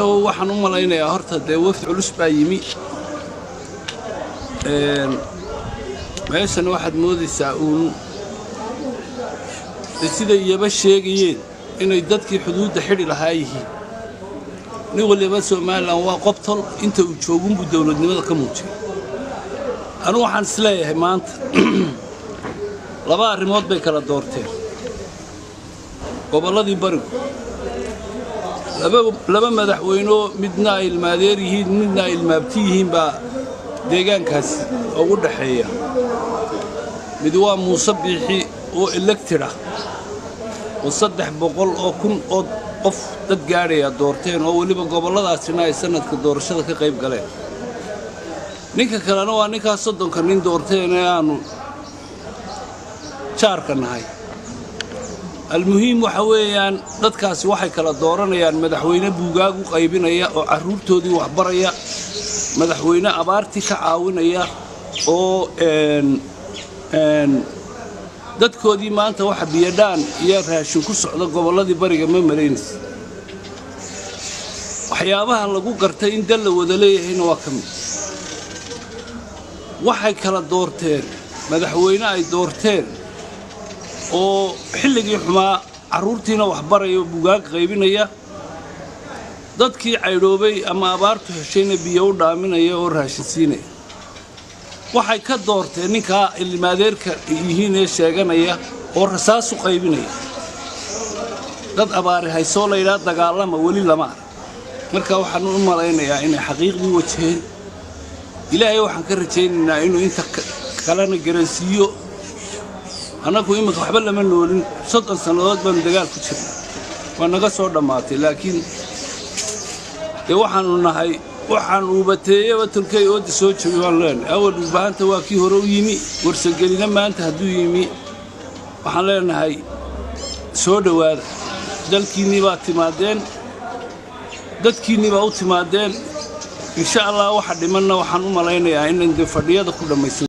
Waxaan u malaynayaa horta dee wafdi culus baa yimi. Meeshan waxaad moodaysaa uun de siday iyaba sheegayeen inay dadkii xuduudda xidhi lahaa yihiin. Nin waliba Somalilan waa qobtol, inta uu joogunbuu dowladnimada ka muujiyay. Anugu waxaan isleeyahay maanta laba arrimood bay kala doorteen gobolladii barigu: laba madaxweynoo midna ay ilmaadeer yihiin, midna ay ilmaabti yihiin baa deegaankaasi ugu dhaxeeya. Mid waa Muuse Biixi oo elected ah oo 300,000 oo qof dad gaadhaya doorteen, oo weliba gobolladaasina ay sanadka doorashada ka qayb galeen. Ninka kalena waa ninkaas 30-ka nin doorteen ee aanu jaarka nahay. Almuhiim waxa weeyaan, dadkaasi waxay kala dooranayaan madaxweyne buugaag u qaybinaya oo carruurtoodii waxbaraya, madaxweyne abaartii ka caawinaya oo dadkoodii maanta waxa biyadhaan iyo raashin ku socda gobolladii bariga ma malaynaysa. Waxyaabaha lagu gartay in dal la wada leeyahayna waa ka mid. Waxay kala doorteen madaxweyne ay doorteen oo xilligii xumaa carruurtiina waxbaraya oo bugaag qaybinaya, dadkii caydhoobay ama abaartu heshayna biyo u dhaaminaya oo raashin siinaya. Waxay ka doorteen ninkaa ilmaadeerka yihiin ee sheeganaya oo rasaas u qaybinaya dad abaari haysoo laydhaa dagaalama weli lama arag. Marka waxaan u malaynayaa inay xaqiiqdii wajaheen. Ilaahay waxaan ka rajaynaynaa inuu inta kalena garansiiyo. Annagu iminka waxba lama noolin, 30 sannadood baanu dagaal ku jirnay, waa naga soo dhammaatay. Laakiin dee waxaanu nahay waxaan uubateeyeba tolkey ooda soo jabi baan leenahay. Awal Dhulbahanta waa kii hore u yimi, Warsangelina maanta hadduu yimi, waxaan leenahay soo dhowaada. Dalkiinnii baa timaadeen, dadkiinnii baa u timaadeen. Insha Allah waxa dhimanna waxaan u malaynayaa inan dee fadhiyada ku dhammaysan.